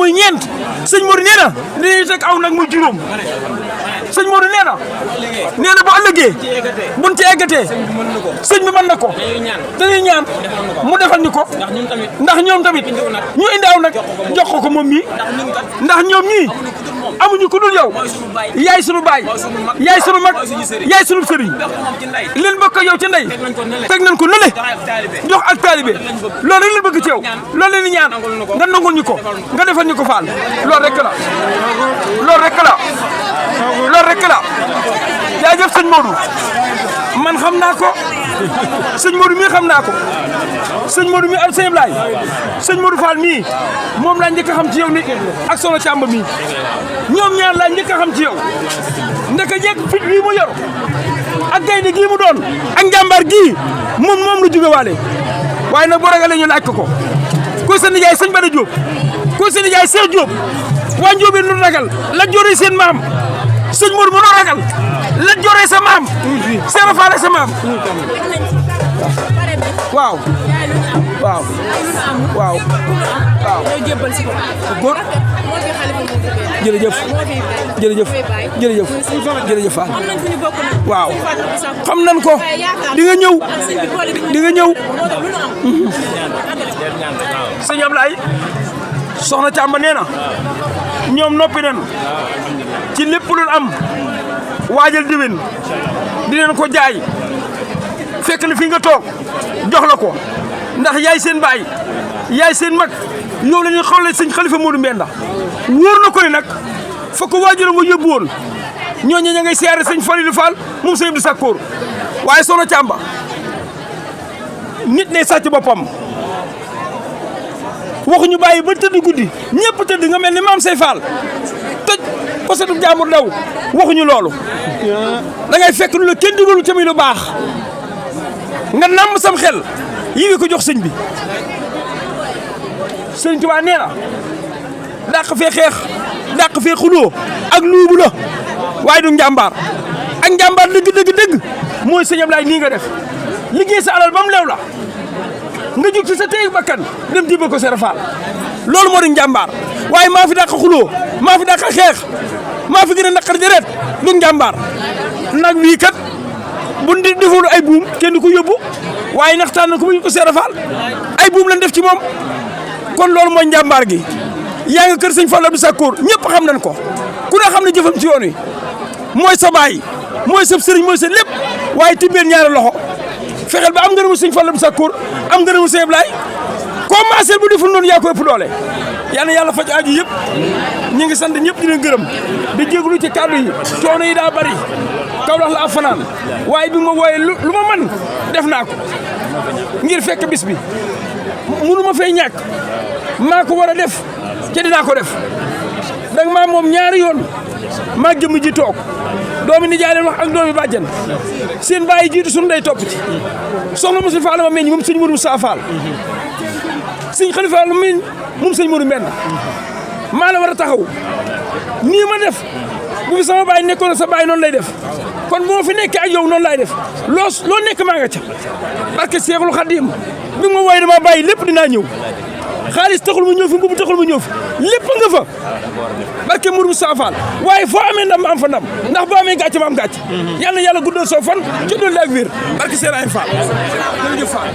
muy ñeent sëñ Modou nee na dinañu teg aw nag muy juróom sëñ Modou nee na bu ëllëgee buñ ci eggatee sëñ bi mën na ko dañuy ñaan mu defal ñu ko ndax ñoom tamit ñu indi aw nag jox ko moom mii ndax ñoom ñii amuñu ku dul yow yaay sunu baay yaay sunu mag yaay sunu sëriñ leen bokk yow ci ndey teg nañ ko nële jox ak taalibe loolu rek la bëgg ci yow loolu leen ñaan nga nangul ñu ko nga defal ñu ko faal loolu rek la loolu rek la loolu rek la jaajëf sëñ Modou man xam naa ko sëñ Modou mii xam naa ko sëñ Modou mii ak sëñ Ablaye sëñ Modou Fall mii moom laa njëkk a xam ci yow ni ak Soxna Càmba mii ñoom ñaar laa njëkk a xam ci yow ndeka jekk fit bii mu yor ak gaynde gii mu doon ak njàmbaar gii moom la jóge waale waaye nag boo ragalee ñu laaj ko kuy sa nijaay sëñ Bada Diop kuy sa nijaay Cheikh Diop waa Njóobeen lu ragal la joree seen maam sëñ Modou mënoo ragal la joree sa maam Seera Faale sa maam waaw waaw waaw waaw góor jërëjëf jërëjëf jërëjëf jërëjëf Fall waaw xam nañ ko di nga ñëw sëñ Ablaye Soxna Càmba nee na ñoom noppi nañ ci lépp lu am waajal diwén dinañ ko jaay fekk li fi nga toog jox la ko ndax yaay seen baay yaay seen mag yow la ñuy xawle sëñ Xalifa Modou Mbenda wóor na ko ni nag fa ko waajuram nga yóbbu woon ñooñu ña ngay siyaare sëñ Falilou Fall moom sëñ Abdou Sakkoor waaye Soxna Càmba nit ne sàcc boppam waxuñu bàyyi ba tëdd guddi ñëpp tëdd nga mel ni maam say Fall toj posetu jaamur daw waxuñu loolu da ngay fekk lu la kenn digalu ci muy lu baax nga namm sam xel yi ko jox sëñ bi sëñ Tuubaa nee na dàq fee xeex dàq fee xuloo ak luubu la waaye du njàmbaar ak njàmbaar dëgg mooy sëñ Ablaye nii nga def liggéey sa alal ba mu leew la nga jug ci sa téy bakkan dem diba ko Serap Fall loolu moo di njàmbaar waaye maa fi dàq xuloo maa fi dàq xeex maa fi gën a naqar deret du njàmbaar nag wii kat bu di defoon ay buum kenn ko yóbbu waaye naxtaan na ko bu ñu ko Serap Fall ay buum lañ def ci moom kon loolu mooy njàmbaar gi yaa nga kër sëñ Fall Abdou Sakkour ñëpp xam nañ ko ku ne xam ne jëfam ci yoon wi mooy sa baay mooy sa sëriñ mooy sa lépp waaye tibbeel ñaari loxo fexeel ba am ngërëmu sëñ Fall Abdou Sakkour am ngërëmu sëñ Ablaye commencé bu deful noonu yaa ko ëpp doole yal na yàlla faj aaju yëpp ñu ngi sant ñëpp di leen gërëm di jégalu ci kàddu yi coono yi daa bari Kaolack la ab fanaan waaye bi ma wooyee lu ma mën def naa ko ngir fekk bis bi munu ma fay ñàkk maa ko war a def te dinaa ko def danga maa moom ñaari yoon maa jëmm ji toog doomi nijaay leen wax ak doomi bàjjan seen bàyyi jiitu sunu day topp ci soxna Moussa Fall ma meññ moom sëñ Modou Moussa Fall sëñ Khalifa Fall meññ moom sëñ Modou Mbenda maa la war a taxaw nii ma def bu fi sama baay nekkoon sa baay noonu lay def kon bu ma fi nekkee ak yow noonu laay def loo nekk maa nga ca barke Seexul Xadiim bi ma wooyee dama bàyyi lépp dinaa ñëw xaalis taxul mu ñëw fi mbubu taxul mu ñëw fi lépp nga fa barke Mourou Moussa Fall waaye foo amee ndam ma am fa ndam ndax boo amee gàcce ma am gàcce yal na yàlla guddal soo fan ci dolli ak wér barke Serigne Fall jërëjëf Fall